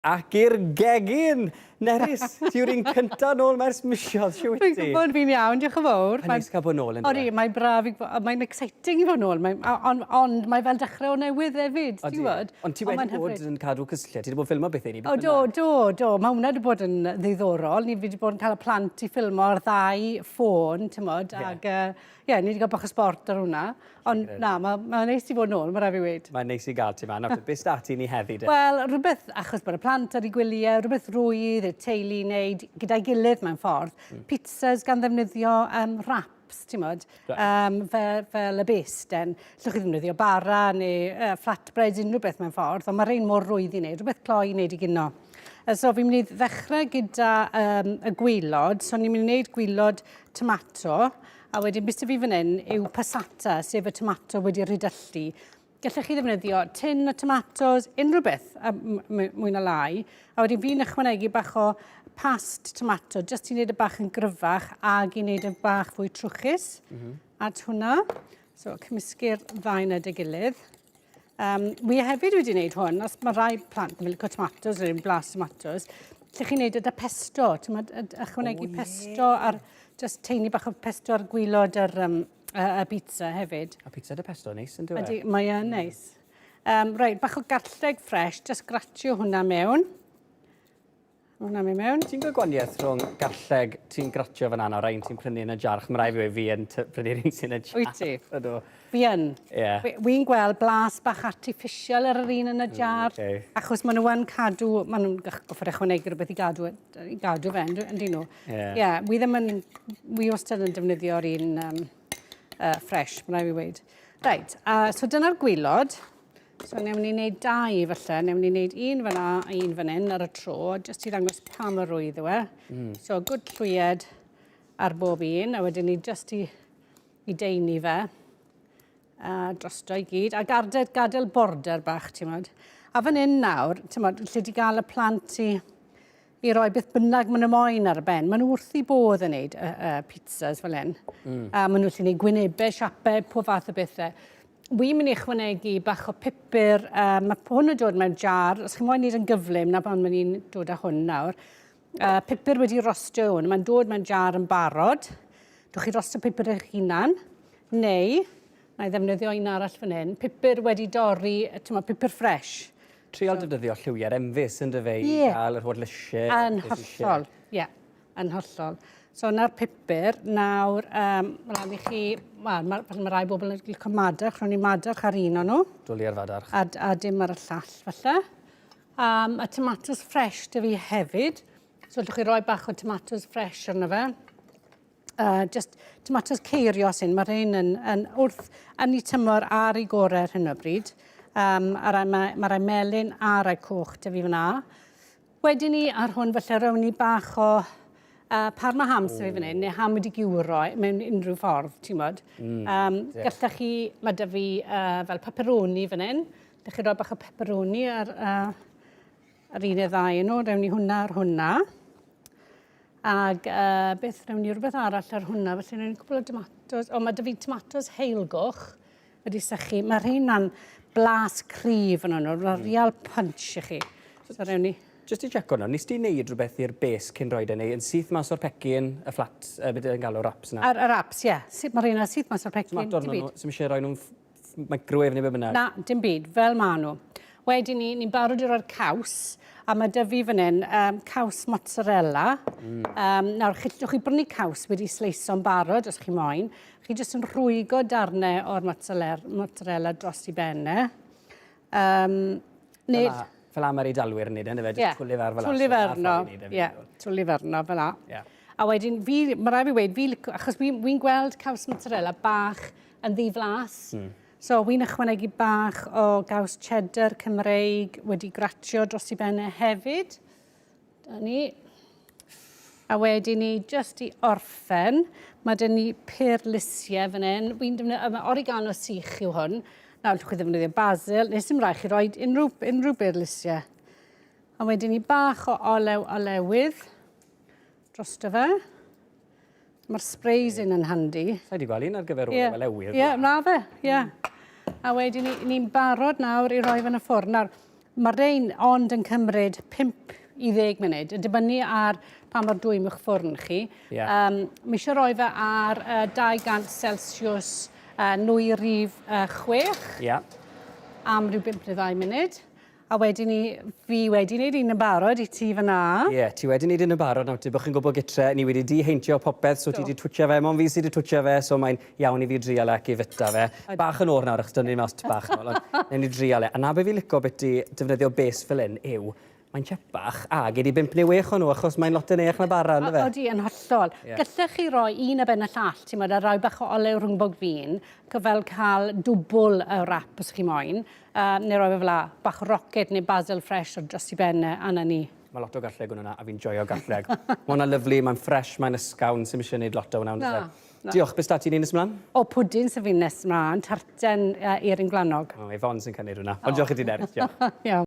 Ac i'r gegin! Nerys, ti yw'r un cynta nôl 'ma ers misoedd, shwt wyt ti? Fi'n gwybod, fi'n iawn, diolch yn fawr. Mae'n neis cael bod nôl, yndyfe? Odi, mae'n braf i... mae'n exciting i fod nôl, mae'n... ond ond mae fel dechrau o newydd hefyd, ti'n gwybod? Ond ti wedi bod yn cadw cysylltiad, ti wedi bod yn ffilmo beth i ni? O, do, do, do, mae hwnna wedi bod yn ddiddorol. Ni wedi bod yn cael y plant i ffilmo ar ddau ffôn, ti'n gwybod, ac ie, ni wedi cael bach o sbort ar hwnna. Ond na, mae'n ma neis i fod nôl, mae rhaid fi weud. Mae'n neis i gael ti 'ma. Nawr te, beth s'da ti i ni heddi de? Wel, rhywbeth, achos bod y plant ar eu gwyliau, rhywbeth rwydd i'r teulu i wneud gyda'i gilydd mewn ffordd. Pizzas gan ddefnyddio um, wraps, ti'n modd, Right. um, fel, fel y base den. Llwch chi ddefnyddio bara neu flatbreads, unrhyw beth mewn ffordd, ond mae rhain mor rwydd i wneud, rhywbeth cloi i wneud i gino. So fi'n mynd i ddechrau gyda um, y gwylod. So ni'n mynd i wneud gwylod tomato. A wedyn beth sydd fi fan hyn yw passata, sef y tomato wedi rhydyllu. Gallech chi ddefnyddio tin o tomatos, unrhyw beth, mwy na lai. A wedyn fi'n ychwanegu bach o past tomato, jyst i wneud y bach yn gryfach ag i wneud y bach fwy trwchus. At hwnna. So, cymysgu'r ddau yna dy gilydd. Wi hefyd wedi wneud hwn, os mae rai plant yn licio tomatos neu'n blas tomatos, lle chi'n wneud gyda pesto, ti'n ychwanegu oh, pesto ar, just teini bach o pesto ar gwylod yr um, y, y pizza hefyd. A pizza dy pesto, neis yn dweud? Ydy, mae yn neis. Reit, bach o garlleg ffres, just gratio hwnna mewn. Mae hwnna'n mynd mewn. Ti'n gweld gwaniaeth rhwng garlleg ti'n gratio fan 'na a'r un ti'n prynu yn y jar? Achos ma' rai' fi weud fi yn prynu'r un sy'n y jar. Wyt ti? Ydw. Fi yn. Ie. Wi'n gweld blas bach artiffisial ar yr un yn y jar. Mm, okay. Achos maen nhw yn cadw, maen nhw'n gorfod ychwanegu rhywbeth i gadw, i gadw fe, yndyn nhw? Ie. Ie, wi ddim yn, wi wastad yn defnyddio'r un um, fresh, mae'n rhaid fi weud. Reit, so dyna'r gwylod. So newn ni wneud dau falle, newn ni wneud un fyna a un fan hyn ar y tro, jyst i ddangos pa mor rwydd yw e. So good llwyed ar bob un, a wedyn ni jyst i, i deini fe a drosto i gyd, a gadael, gadael border bach, ti'n modd. A fan hyn nawr, ti'n modd, lle di gael y plant i, i roi beth bynnag maen nhw moyn ar y ben. Maen nhw wrth i bodd yn neud pizzas fel hyn. A maen nhw'n gallu neud gwynebau, siapau, pob fath o bethau. Wi'n mynd i ychwanegu bach o pupur. Mae hwn yn dod mewn jar. Os chi'n moyn neud yn gyflym, na pan mae'n i'n dod â hwn nawr. Pupur wedi rostio hwn. Mae'n dod mewn jar yn barod. Dwch chi rostio pupur eich hunan. Neu, na i ddefnyddio un arall fan hyn, pupur wedi dorri, ti'n mo, pupur ffres. Trial defnyddio lliwiau'r enfys yn dyfe i gael yr holl lysiau. Yn hollol, ie, yn hollol. So na'r pupur, nawr, um, lan i chi, wel, mae ma rai bobl yn licio madarch, rown ni madarch ar un o'n nhw. Dwlu ar fadarch. A, a dim ar y llall, falle. A tomatos fresh dy fi hefyd. So allwch chi roi bach o tomatos fresh arno fe. Just tomatos ceirios hyn, mae rhain yn, yn wrth yn eu tymor ar eu gorau ar hyn o bryd. A rai, mae, mae rai melyn a rai coch dy fi fyna. Wedyn ni ar hwn falle rown ni bach o Parma ham sydd fi fan hyn, neu ham wedi giwro mewn unrhyw ffordd, ti'n modd. Gallech chi, mae dy fi fel pepperoni fan hyn. Gallech chi roi bach o pepperoni ar, ar un neu ddau nhw, rewn ni hwnna ar hwnna. Ag beth, rewn ni rhywbeth arall ar hwnna, felly rewn ni cwpl o tomatos. O, mae dy fi tomatos heilgoch wedi sychu. Mae rheina'n blas cryf yn nhw, rhoi real punch i chi. So rewn ni... Jyst i checo nawr, nes di wneud rhywbeth i'r base cyn rhoi e, neu yn syth mas o'r pecyn, y flat, beth ydyn galw, wraps yna? Ar, yr wraps, ie. Yeah. Mae rheina syth mas o'r pecyn, dim byd. Sy'm eisiau rhoi nhw'n microwave neu be bynnag? Na, dim byd, fel maen nhw. Wedyn ni, ni'n barod i roi'r caws, a mae dy fi fan hyn um, caws mozzarella. Nawr, chi, chi brynu caws wedi sleiso'n barod, os chi moyn. Chi jyst yn rhwygo darnau o'r mozzarella, mozzarella dros i benne. Neu... Fel am yr Eidalwyr yn neud e, yndyfe? Jyst twlu fe ar fel 'a. Twlu fe arno, ie. Twlu fe arno fel 'a. Ie. A wedyn fi, ma' raid fi weud, fi lico, achos fi'n wi gweld caws mozzarella bach yn ddiflas. So wi'n ychwanegu bach o gaws cheddar Cymreig wedi gratio dros i ben e hefyd. Da ni. A wedyn ni, jyst i orffen, mae dyn ni pur lysiau fan hyn. Wi'n defnyddio, mae oregano sych yw hwn. Nawr, allwch chi ddefnyddio basil, neu sy'n rhaid chi roi unrhyw, unrhyw bur lysiau. A wedyn ni bach o olew olewydd drosto fe. Mae'r sprays un yn handi. Sa i 'di gweld un ar gyfer olew olewydd. Ie, na fe, ie. A wedyn ni, ni'n barod nawr i roi fe yn y ffwrn. Nawr, Mae rhein ond yn cymryd 5 i 10 munud, yn dibynnu ar pa mor dwym yw'ch ffwrn chi. Ie. Um, mi eisiau rhoi fe ar uh, 200 Celsius uh, nwy rif uh, 6 Ie. am ryw 5 neu 2 munud. A wedyn ni, fi wedi wneud un yn barod i ti fyna. Ie, yeah, ti wedi wneud un yn barod nawr, ti bod chi'n gwybod gytre, ni wedi diheintio popeth, so ti wedi twtio fe, mond fi sydd wedi twtio fe, so mae'n iawn i fi drial e ac i fita fe. Bach yn oer nawr, achos dynnu mas bach nôl, ond newn ni drial e. A na be fi lico byti defnyddio base fel hyn yw, mae'n chepach, a gei di bump neu wech o nhw, achos mae'n lot yn each na bara, ynddo fe? Odi, yn hollol. Ie. Gallech chi roi un ar ben y llall, ti'n meddwl, a rhoi bach o olew rhwng bob un, fel cael dwbl y wrap os chi moyn, uh, neu roi fe fel 'a, bach o rocket neu basil fresh ar dros i ben e, a 'na ni. Mae lot o garlleg yn hwnna, a fi'n joio garlleg. Mae hwnna'n lyfli, mae'n ffres, mae'n ysgawn, sy'm eisiau gwneud lot o hwnna. Na, na. Diolch, beth 'da ti'n neud nes mlaen? O, pwdin sy'n fi'n nes mlaen, tarten uh, eirin gwlanog. O, Yvonne sy'n cynnig hwnna. Ond diolch i ti, Nerys, diolch. Iawn.